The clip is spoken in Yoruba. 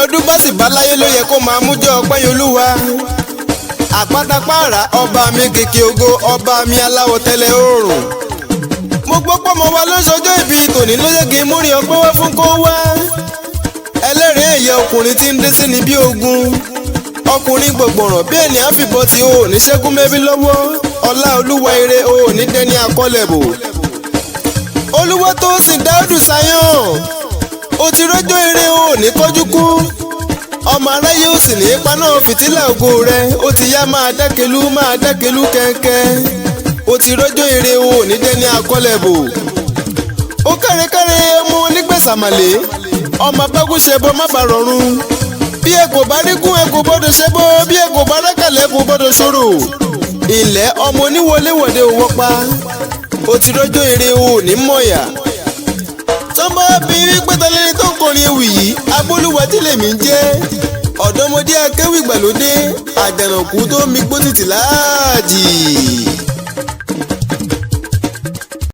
Ọdún bá sì bá láyé ló yẹ kó máa mú jọ ọpẹ́ yolúwa. Àpátápàrà ọba mi kìkì ògo, ọba mi aláwọ̀ tẹ́lẹ̀ oòrùn. Mo gbọ́ pọ́mọ wa ló ṣọjọ́ ìbí tòní ló yẹ kí n múrin ọpẹ́ wá fún kó wá. Ẹlẹ́rìí ẹ̀yẹ ọkùnrin tí ń dé sí ni bí ogun, ọkùnrin gbọ̀gbọ̀ràn bí ẹni àfìbọn tí o ò ní ṣẹ́gun mẹ́bí lọ́wọ́. Ọlá olúwa ire, o ò ní dẹ́ni akọ́lẹ̀bò. Olúwa tó sì Dáúdù Sáyọ̀n, o ti rọ́jò ire, o ò ní kọjú kú. Ọmọ aráyé ò sì ní paná fìtílà ògo rẹ. Ó ti yá, máa dákẹ́lú, máa dákẹ́lú kẹ́ńkẹ́. O ti rọ́jò ire, o ò ní dẹ́ni akọ́lẹ̀bò. Ó kẹ́rẹ́kẹ́rẹ́ ọmọ onígbèsàmàlè, ọmọ abágúnṣe bọ́ má bàa rọrùn. Bí ẹ kò bá rí gún, ẹ kò gbọ́dọ̀ ṣẹbọ. Bí ẹ kò bá rákàlẹ̀, ẹ kò gbọ́dọ̀ ṣòro. Ilẹ̀ ọmọ oníwọléwọ̀de ò wọ́pa. O ti rọ́jò ire, o ò ní mọ̀yà. Tọ́mọ bí wípé tọ́lẹ́ni tó ń kọrin ewì yìí, abólúwájú lèmi ń jẹ́, ọ̀dọ́mọdé akéwì gbàlódé, àjànàkú tó mi gbó títì láàjì.